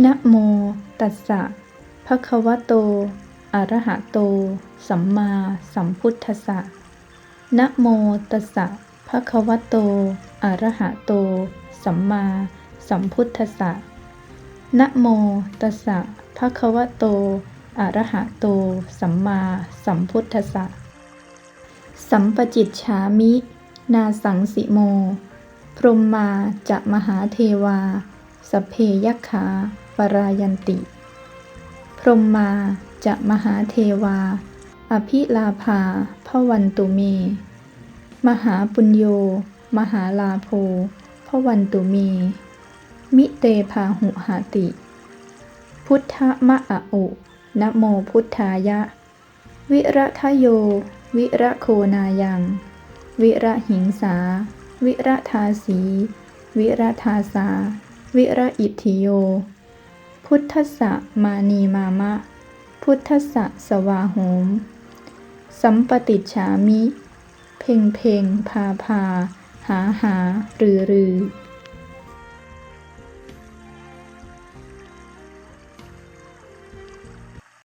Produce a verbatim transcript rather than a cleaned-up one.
Namo tassa bhagavato arahato sammāsambuddhassa. Namo tassa bhagavato arahato sammāsambuddhassa. Namo tassa bhagavato arahato sammāsambuddhassa. Sampacicchāmi nāsaṃsimo. Brahmā ca mahādevā sabbe yakkhā parāyanti. Brahmā ca mahādevā abhilābhā bhavantu me. Mahāpuñño mahālābho bhavantu me. Mite bāhuhati. Buddha ma a u. Namo buddhāya. Viradayo viragonāyaṃ virahiṃsā viradāsī viradāsā viraitthiyo. Buddhassa mānīmāma. Buddhassa svāhom. Sampaṭicchāmi. เพ็งเพ็ง พาพา หาหา ฤๅฤๅ